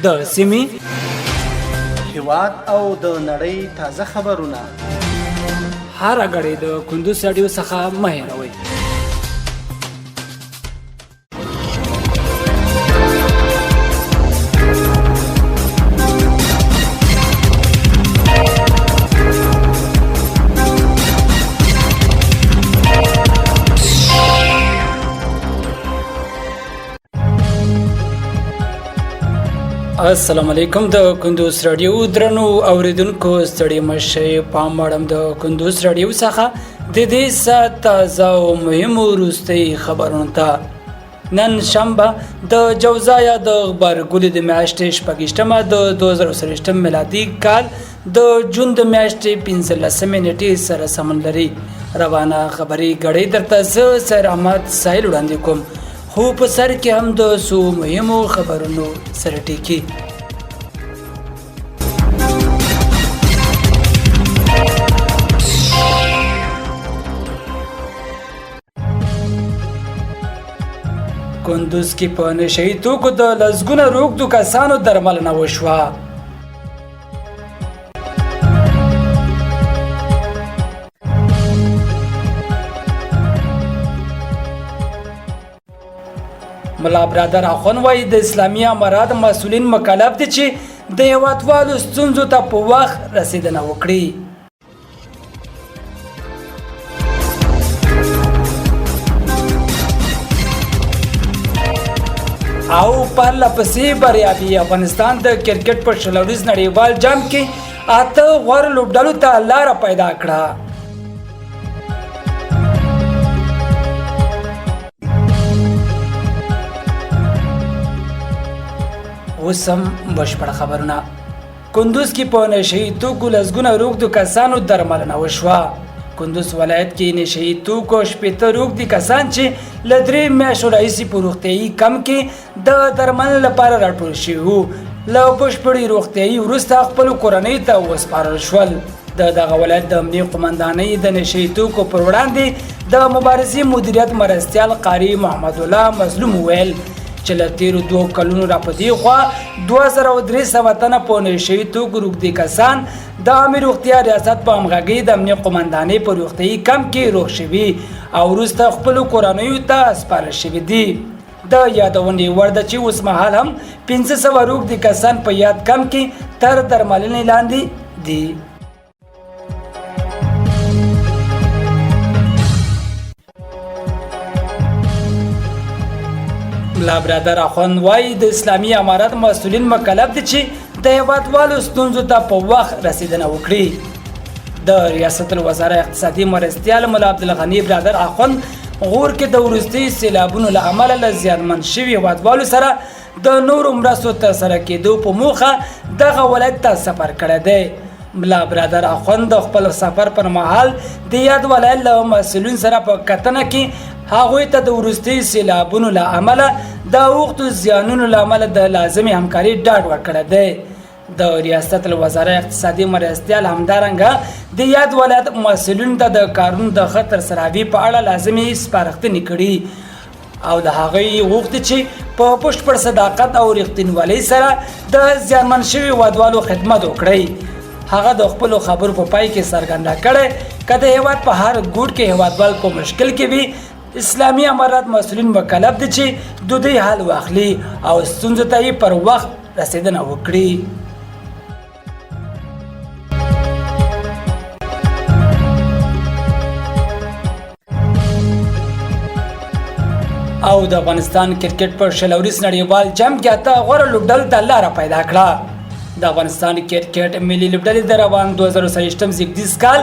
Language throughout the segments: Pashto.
د سیمې، هیواد او د نړۍ تازه خبرونه هره ګړۍ د کندوز راډیو څخه مه هېروئ. السلام علیکم د کندوز رادیو درنو اوریدونکو، ستړي مشه پام اړم د کندوز رادیو څخه د دې ساعت تازه او مهمو وروستي خبرونو ته. نن شنبه د جوزا یا د غبرګولي د میاشتې 26مه د 2023 میلادي کال د جون د میاشتې 15مې نیټې سره سمون لري. روانه خبري ګړۍ درته زه سیر احمد ساحل وړاندې کوم، خو په سر کې هم د څو مهمو خبرونو سره ټیکي. کندوز کې په نشه یي توکو د لسګونه روږدو کسانو درملنه وشوه. ملا برادر اخوند وایي د اسلامي امارات مسؤلین مکلف دي چې د هیوادوالو ستونزو ته په وخت رسیدنه وکړي. او پرله پسې بریاوې، افغانستان د کرکټ په 20 اوریز نړیوال جام کې 8 غوره لوبډلو ته لاره پیدا کړه. اوس هم بشپړ خبرونه. کندوز کې په نشه یي توکو لسګونه روږدو کسانو درملنه وشوه. کندوز ولایت کې نشه یي توکو 60 روږدي کسان چې له 3 میاشتو راهیسې په روغتیايي کمپ کې د درملنې لپاره راټول شوي وو، له بشپړې روغتیايي وروسته خپلو کورنیو ته وسپارل شول. د دغه ولایت د امنیې قومندانۍ د نشه یي توکو پر وړاندې د مبارزې مدیریت مرستیال قاري محمد الله مظلوم وویل چې له تېرو 2 کلونو را په دې خوا 2300 تنه په نشه یي توکو روږدي کسان د عامې روغتیا ریاست په همغږۍ د امنیې قومندانۍ په روغتیايي کمپ کې روغ شوي او وروسته خپلو کورنیو ته سپارل شوي دي. د یادونې وړ ده چې اوسمهال هم 500 روږدي کسان په یاد کمپ کې تر درملنې لاندې دي. ملا برادر اخوند وایي د اسلامي امارت مسؤلین مکلف دي چې د هیوادوالو ستونزو ته په وخت رسیدنه وکړي. د ریاست الوزراء اقتصادي مرستیال ملا عبدالغني برادر اخوند غور کې د وروستي سیلابونو له امله له زیانمن شوي هیوادوالو سره د نورو مرستو ترسره کېدو په موخه دغه ولایت ته سفر کړی دی. ملا برادر اخوند د خپل سفر پر مهال د یاد ولایت له مسؤلین سره په کتنه کې هغوی ته د وروستي سیلابونو له امله د اوښتو زیانونو له امله د لازمې همکارۍ ډاډ ورکړی دی. د ریاست الوزراء اقتصادي مرستیال همدارنګه د یاد ولایت مسؤلینو ته د کارونو د ښه ترسراوي په اړه لازمې سپارښتنې کړي او له هغه یې غوښتي چې په بشپړ صداقت او رښتینولۍ سره د زیانمن شوي هېوادوالو خدمت وکړي. هغه د خپلو خبرو په پای کې څرګنده کړې، که د هېواد په هر ګوټ کې هېوادوال په مشکل کې وي، اسلامي امارت مسؤلین مکلف دي چې د دوی حال واخلي او ستونزو ته یې پر وخت رسیدنه وکړي. او د افغانستان کرکټ په 20 اوریز نړیوال جام کې 8 غوره لوبډلو ته لاره پیدا کړه. د افغانستان کرکټ ملي لوبډلې د روان 2023 زیږدیز کال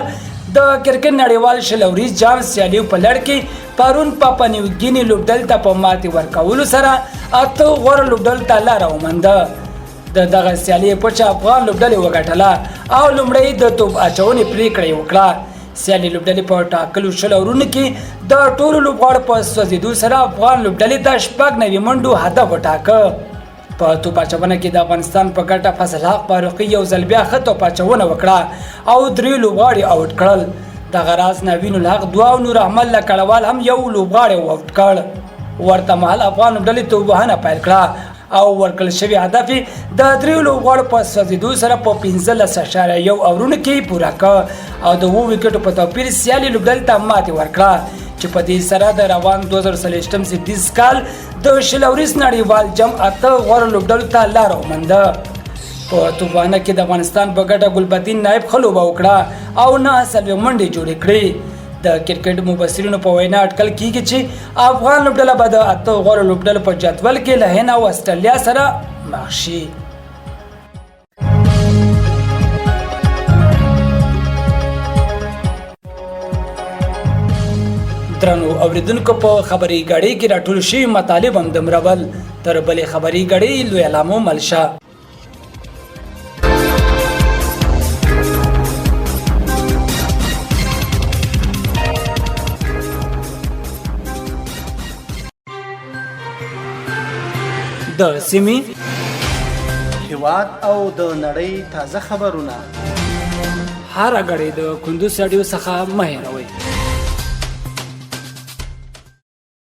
د کرکټ نړیوال 20 اوریز جام سیالیو په لړ کې پرون پاپا نیوګیني لوبډلې ته په ماتې ورکولو سره 8 غوره لوبډلو ته لاره ومنده. د دغه سیالۍ پچه افغان لوبډلې وګټله او لومړی د توپ اچونې پریکړه یې وکړه. سیالي لوبډلې په ټاکلو 20 اورونو کې د ټولو لوبغاړو په سوځېدو سره افغان لوبډلې ته 96 منډو هدف وټاکه. په توپ اچونه کې د افغانستان په ګټه فضل حق فاروقي یو ځل بیا ښه توپ اچونه وکړه او 3 لوبغاړي اوټ کړل. دغه راز نوین الحق 2 او نور احمد لکړوال هم یو لوبغاړی اوټ کړ. ورته مهال افغان لوبډلې توپ وهنه پیل کړه او ورکړل شوی هدف یې د دریو لوبغاړو په سوځېدو سره په 15.1 اورونو کې پوره کړ او د اوو ویکټو په توپیر سیالې لوبډلې ته ماتې ورکړه، چې په دې سره د روان 2023 زیږدیز کال د 20 اوریز نړیوال جام اته غوره لوبډلو ته لاره ومونده. په توپوهنه کې د افغانستان په ګټه ګلبدین نایب ښه لوبه وکړه او 49 منډې جوړې کړې. د کرکټ مبصرینو په وینا اټکل کیږي چې افغان لوبډله به د اته غوره لوبډلو په جدول کې له هند او استرالیا سره مخ شي. درنو اوریدونکو، په خبري غړي کې راټول شوي مطالب هم دومره ول. تر بلې خبري غړي لوی علامو ملشه. د سیمې، هیواد او د نړۍ تازه خبرونه هره ګړۍ د کندوز راډیو څخه مه هېروئ.